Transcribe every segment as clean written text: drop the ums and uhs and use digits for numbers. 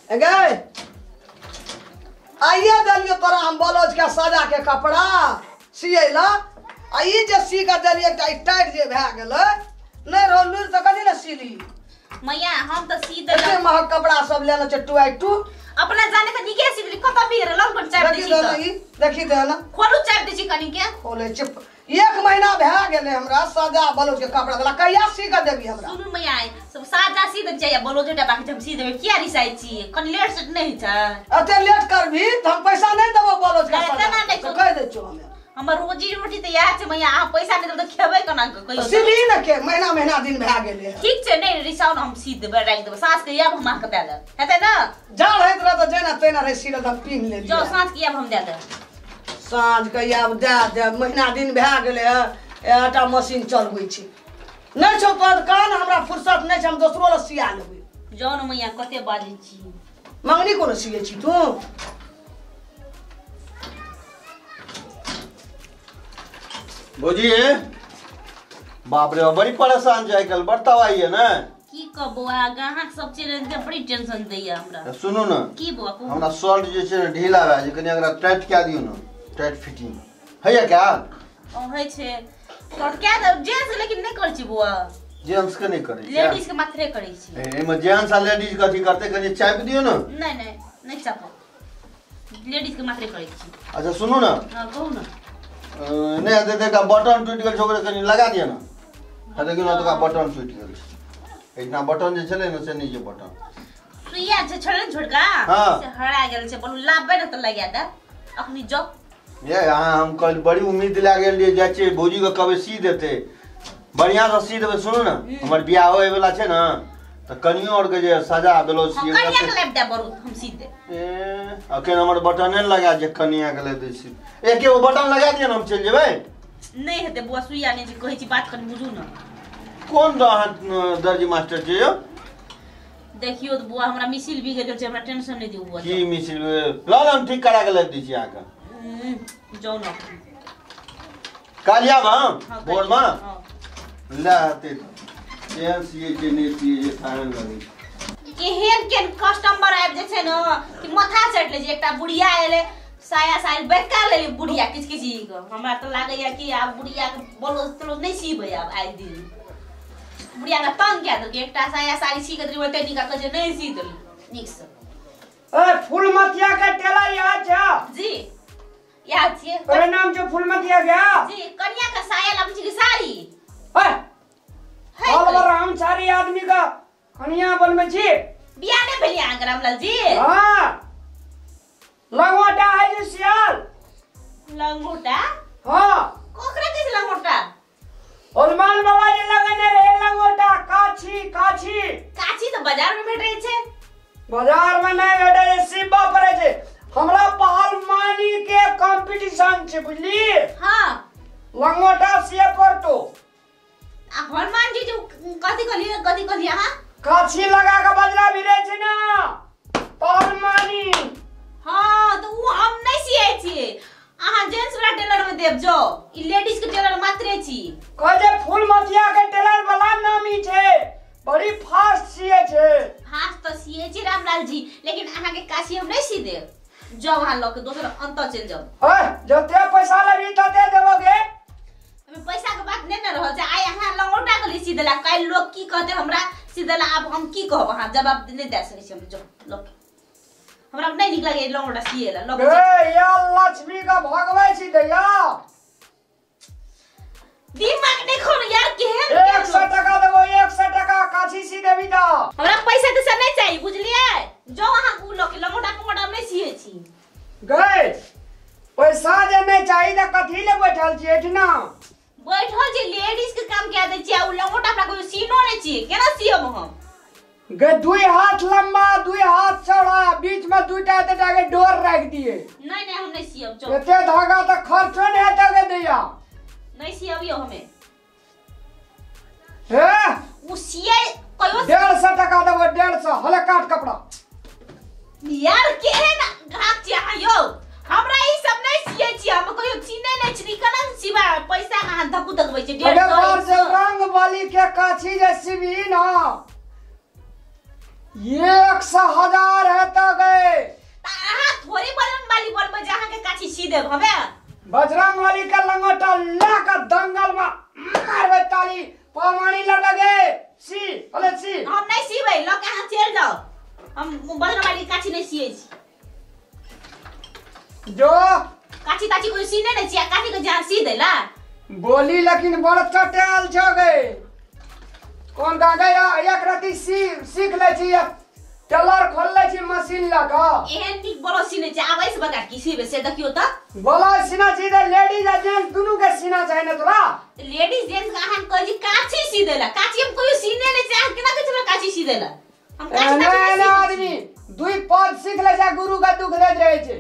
गए आइए देलियो तोरा हम ब्लाउज के साजा के कपड़ा सियला आ ई जे सी के देलियै एकटा टाइट जे भए गेलै नहीं रहो लूर तो कथी ने सीली मैया हम त सी देलौ एते महग कपड़ा सब लेने छै 2 बाय 2 अपना जाने त नीके सी देली कत भी रहल पर चाप दै छी देखी दे ना खोलू चाप दै छी कनी के खोले चिप एक महीना भए गेलै हमरा साजा ब्लाउज के कपड़ा देला कहिया सी के देबी हमरा सुनू मैया सब साजा सी दे चाहिए ब्लाउज टा बाकी हम सी देबै किया रिसाइ छी कनी लेट सेट नहीं छै एते लेट करबी त हम पैसा नहीं देबो ब्लाउज के साजा तो कह दै छौ हमे हमर रोजी रोटी त याद छै मैया अहाँ पैसा नहीं देब त खेबै केना के कहियो सीली न के महीना महीना दिन भए गेलै ठीक छै नहीं रिसाउ न हम सी देबै राखि देबै साँझ के आब हम अहाँके दए देब हेतै न जाड़ होइत रह त जेना तेना रहे सील त हम पिन्ह लेलियै जो साँझ के आब हम दए देब साँझ के आब दए देब महीना दिन भए गेलै एटा मशीन चलबै छी नहीं छौ तोर कान हमरा फुर्सत नहीं छै हम दोसरो ल सिया लेबै जाउ न मैया कते बाजै छी मंगनी कोनो सियै छी तू भौजी बाप रे बड़ी परेशान छै आइकाल्हि बड़ तबाही है ने की कह बौआ ग्राहक सब चीज के बड़ी टेंशन दैया हमरा सुनू न की बौआ हमरा शर्ट जे छै ने ढीला भए छै कनी एकरा टाइट कए दियौ ने टाइट फिटिंग हैया क्या होइ छै शर्ट कए देब जेंट्स लेकिन नहि करै छी बौआ जेंट्स के नहि करै छी लेडीज के मात्रे करै छी एहिमे जेंट्स आ लेडीज कथी करतै कनी चापि दियौ ने नहीं नहीं नहीं चापब लेडीज के मात्रे करै छी अच्छा सुनू ने हां कहू ने नहीं दे देखा बटन टूटि गेल छै ओकरा कनी लगा दिअ ने हा देखियौ ने ओतुका बटन टूटि गेल छै एहिना बटन जे छलै ने से नहि छै बटन सुइया जे छलै ने छोटका से हरा गेल छै बोलू लाबबै ने तऽ लगा दे अखनी जो ये अहाँ हम कल बड़ी उम्मीद लए गेल रहियै जाइ छियै भौजी के कहबै सी देतै बढ़िआँ सँ सी देबै सुनू ने हमर बियाह होइवला छै ने तऽ कनियो आओर के जे सजा ब्लाउज हम सियै कनिया के लाबि देब बरू हम सी देब ए अखन हमर बटने लगा जे कनिया के लाबि दै छी एके गो बटन लगा दिअ ने हम चलि जेबै नहीं हेतै बौआ सुइया नहि छै कहै छी बात कनी बुझू ने कोन अहाँ दर्जी मास्टर छियै यौ देखियौ तऽ बौआ हमरा मिसिल बिगड़ि गेल छै हमरा टेंशन नहि दियौ बौआ की मिसिल लऽ हम ठीक करा के लाबि दै छी अहाँके जाउ ने काल्हि आब हम भोरमे हँ ले हेतै केहन सियै छै नहि सियै छै थाहे लगै छै केहन केहन कस्टमर आबि जाइ छै ने कि माथा चटि लै छै एकटा बुढ़िया एलै साया साड़ी बैका लेली बुढ़िया किच किच के हमरा तऽ लागैया कि आब बुढ़िया के ब्लाउज त्लाउज नहि सीबै आब आइ दिन बुढ़िया के तंग कए देलकै एकटा साया साड़ी सी के देलियै ओते नीक कहै छै नहि सी देली नीकसँ ए फूलमतिया के टेलर यहाँ छा जी याद छियै तोरे नाम छौ फूलमतिया गया जी कनिया के साया लाबै छी कि साड़ी ए साल भर हम सारी आदमी का कनिया बनबै छी बियाह नहि भेलियै अहाँके रामलाल जी हाँ लंगोटा है जे सियाल लंगोटा हाँ ओकरा कहै छै लंगोटा हनुमान बाबा जे लगने रहे लंगोटा काछी काछी काछी तऽ बाजार में भेटै छै बाजार में नहीं भेटै छै सिबा पड़ै छै हमरा पहलवानी के कंपटीशन छै बुझली हाँ लंगोटा सिए पड़तो आ हनुमान जी जो कथी कहलियै कथी कहलियै अहाँ काछी लगा के बजरा भिड़ै छै ना पहलवानी हाँ तो उ हम नहीं सियै छियै अहाँ जेंट्स वाला टेलर में देब जो ई लेडीज के टेलर मात्रे छी कहै छै फूलमतिया के टेलर वाला नामी छै बड़ी फास्ट सिए छै फास्ट तऽ सियै छी रामलाल जी लेकिन अहाँ के काछी हम नहीं सी देब जाउ अहाँ लऽ के दोसर अंत चलि जाउ ए जते पैसा लेबही तते देबोगे हमे पैसा के बात नहीं न रहल छै आइ अहाँ लंगोटा के सी देला काल्हि लोग की कहते हमरा सी देला आब हम की कहब अहाँ जवाब नहीं दे सकै छी हम जाउ लऽ के हमरा नहीं नीक लागे लंगोटा सिए ला लऽ के ए या लक्ष्मी का भगबै छी दैया दिमाग नहीं खोल यार केहन 100 टका देबो 100 टका काछी सी देबी त हमरा पैसा तैसा नहीं चाहिए बुझलियै जो अहाँ उ लऽ के लंगोटा पंगोटा नहीं सिए छी गए पैसा जे नहीं चाहिए त कथी ले बैठल छी एठना बैठल छी लेडीज के काम कए दै छी आ उ लंगोटा हमरा कोई सीनो नहीं छी केना सियब हम गे दुई हाथ लंबा दुई हाथ चौड़ा बीच में दुईटा एतेटा के डोर राख दिए नहीं नहीं हम नहीं सियब चल एते धागा त खर्चो नहीं हेतै गे दैया नहीं सियब यो हमें हे उ सिए कहियो 150 टका देबो 150 हले काट कपड़ा यार केहन ग्राहक छी अहाँ यौ हमरा ई सब नहीं सिए छी हम कहियो चिन्है नहीं छी केना सिबा पैसा अहाँ धक्कू धकबै छी अरे 150 बार से रंग वाली के काछी जे सिबी ना 100,000 है तो गए। अहाँ थोड़ी बजरंग वाली बनबै जे अहाँ के काछी सी देब हमे। बजरंग वाली के लंगोटा ला के दंगल में मारबै ताली, पहलवानी लड़बै गे। सी अले सी। हम नहीं सीबै, ल के अहाँ चलि जाउ, हम बजरंग वाली काछी नहीं सियै छी। जो काछी ताछी कोई सीने नहीं छी, काछी के जहाँ सी देला। बोली लेकिन बड़ चटेल छौ गे। कोन गा गए एक रति सीख लै छी, टेलर खोल लै छी मशीन लऽ कऽ। एहन नीक बोलो सीने छै, आबै से बता की सीबै से देखियौ त। बोलो सीना छी त लेडीज आ जेंट्स दुनू के सीना छै ने तोरा। लेडीज जेंट्स के अहाँ कहै छी काछी सी देला, काछी हम कहियो सीने नै छी, अहाँ केना कहै छी हमरा काछी सी देला? हम काछी ताछी नै आदमी दुई पद सीख लै छै गुरु के दुख दैत रहै छै।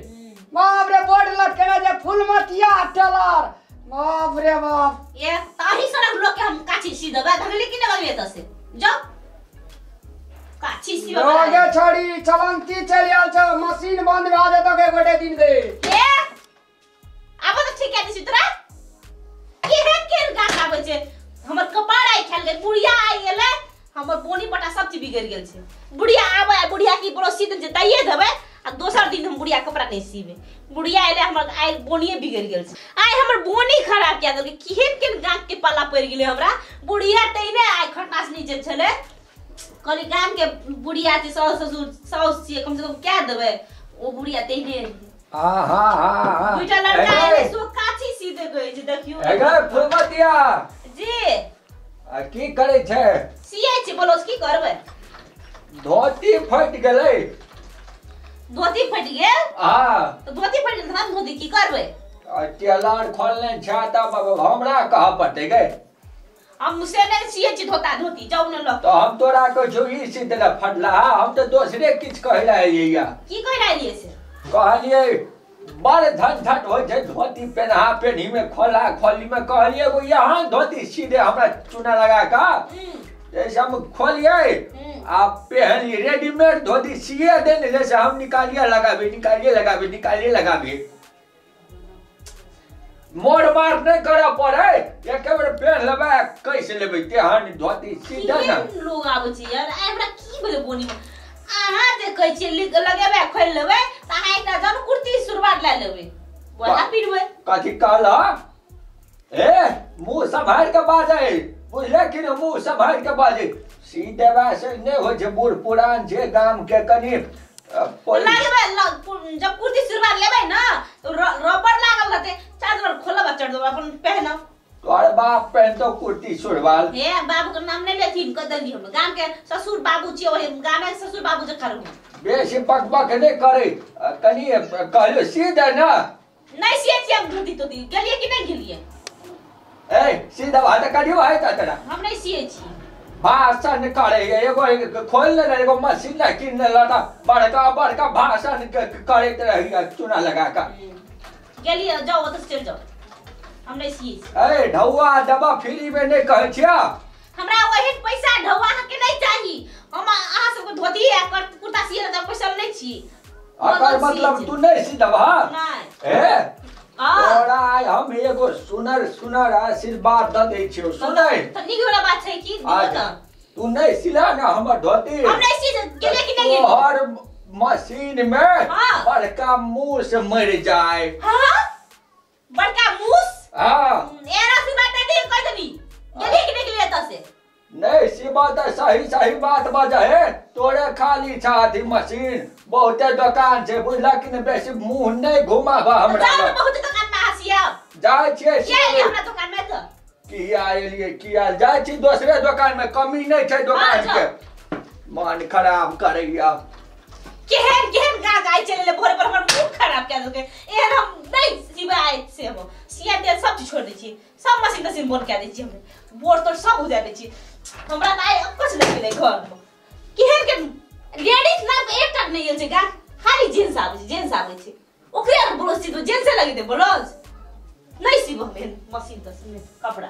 बाप रे बोर्ड लटकेने छै फूलमतिया टेलर, बाप रे बाप। ए ताही सड़क लोग के हम काछी सी देबै, भगली की नै भगली एतऽ से जाउ काछी सीबै। गे छोड़ी चलंती चलि आयल छौ, मशीन बंद भए जेतौ गे गोटे दिन गे। ए आब तऽ ठीक कए दै छी तोरा। केहन केहन गाछ आबै छै, हमर कपार आइ खायल गेल, बुढ़िया आइ गेलै, हमर बोनी पटा सब चीज बिगड़ि गेल छै। बुढ़िया आबै आ बुढ़िया की बोलो सी देने छै दैये देबै, आ दोसर दिन हम बुढ़िया कपड़ा नहीं सीबै। बुढ़िया एलै हमर आइ बोनिये बिगड़ि गेल छै, आइ हमर बोनी खराब कए देलकै। केहन केहन गाछ के पाला पड़ि गेलै हमरा। बुढ़िया तहिने आइ खटासनी जे छलै, कहली गाम के बुढ़िया छै, साउस ससुर साउस छियै, कम से कम कए देबै, ओ बुढ़िया तहिने। हां हां हां दुईटा लड़का एलै सो काछी सी दे कहै छै। देखियौ एगे फुलमतिया जी आ की करै छै? सियै छै ब्लाउज, की करबै? धोती फटि गेलै। धोती फटि गेल? हां तऽ धोती फटि गेल तऽ हम धोती की करबै? आ टेलर खोलने छै तब हमरा कहऽ पड़तै गे। हम से नहि सियै छी धोता धोती, जाउ ने लऽ। तऽ हम तोरा कहै छौ ई सी देला फटला, हम तऽ दोसरे किछु कहै लए एलियै। या की कहै लए एलियै से? कहलियै बड़ झंझट होइ छै धोती पेनहा पेनही में, खोला खोली में। कहलियै एगो यहाँ धोती सी दे हमरा चूना लगा कऽ, जैसे हम खोलियै आ पहनलियै, रेडीमेड धोती सिए देने, जैसे हम निकालिए लगाबी निकालिए लगाबी निकालिए लगाबी, मोड़ मार नहीं करऽ पड़े, एके बेर पेन्ह लेबै आ कसि लेबै तेहन धोती सी दे ने। लोग आबै छै यार, आइ हमरा की भेलै बोनी में? अहाँ जे कहै छियै लगेबै आ खोलि लेबै तऽ अहाँ एकटा जानु कुर्ती सुरवार लए लेबै, वएह पिन्हबै। कथी कहलह? ए मुँह सम्हारि कऽ बाजै, बुझले कि ने? मुँह सम्हारि कऽ बाजै। सी देबा से नहि होइ छै, बूढ़ पुरान छै गाम के, कनि लगेबै। जब कुर्ती सुरवार लेबै ने तऽ रबड़ लागल रहतै, चादर खोलब आ चढ़ देबै अपन पहनब। तोहर बाप पहनतो कुर्ती सुरवाल? हे बाबू के नाम नहीं लेथिन, कह देली हम गाम के ससुर बाबू छियै, ओहे गामे के ससुर बाबू जकाँ रहू। बेसी बकबक नहि करै, कनि कहलियौ सी दे ने। नहीं सियै छियै हम धोती तोती, गेलियै कि नहीं गेलियै? ए सी देबा तऽ करियौ है तोरा। हम नहीं सियै छी। भाषण करे एगो खोल ले, एगो मशीन कीन लेला, बड़का बड़का भाषण करैत रहिए चूना लगा कऽ। गेलियै जाउ ओतऽ से चलि जाउ, हम नहीं सियै छी। ए ढौआ दबा फ्री में नहीं कहै छियै। हमरा ओहन पैसा ढौआ अहाँ के नहीं चाही। हम अहाँ सबके धोती आ कुर्ता सियै लए पैसा नहीं छी। अकर मतलब तू नहीं सी देबह? नहीं। ए तोरा आइ हम एगो सुनर सुनर आशीर्वाद दऽ दै छियौ, सुनै तऽ नीक वाला बात छै की दियौ तऽ। तू नहीं सिला ना हमर धोती? हम नहीं सी गेलियै कि नहीं गेलियै? तोहर मशीन में बड़का मूस मरि जाय। हां बड़का मूस? हां एना आशीर्वाद दे दियौ, कह देबी। गेलियै कि नहीं गेलियै एतऽ से? नहीं सिबा तऽ सही सही बात बजै हे। तोरे खाली छ अथी मशीन, बहुते दोकान छै बुझलक कि ने, बेसी मुँह नहीं घुमाबह हमरा। जाउ ने बहुत दोकान में अहाँ सियाब। जाइ छियै। किया एलियै हमरा दोकान में तऽ? किया एलियै किया जाइ छी दोसरे दोकान में, कमी नहीं छै दोकान के। मन खराब करैया। केहन केहन गा गाय चलि एलै भोरे पर, हमर मुँह खराब कए देलकै। एहन हम नहीं सिबै आइ से, हम सिया तेल सब चीज छोड़ि दै छियै, सब मशीन तशीन बन्द कए दै छियै, हम बोर्ड तोड़ सब उजारि दै छियै। हमरा तऽ आइ किछु नहि मिलै घरमे। केहन केहन लेडीज नाम के एकटा नहि गेल छै गा, खाली जेंट्स आबै छै, जेंट्स आबै छै, ओकरे आर ब्लाउज सिबै, जेंट्से लगेतै ब्लाउज। नहीं सिब हम एहन मशीन तशीन कपड़ा।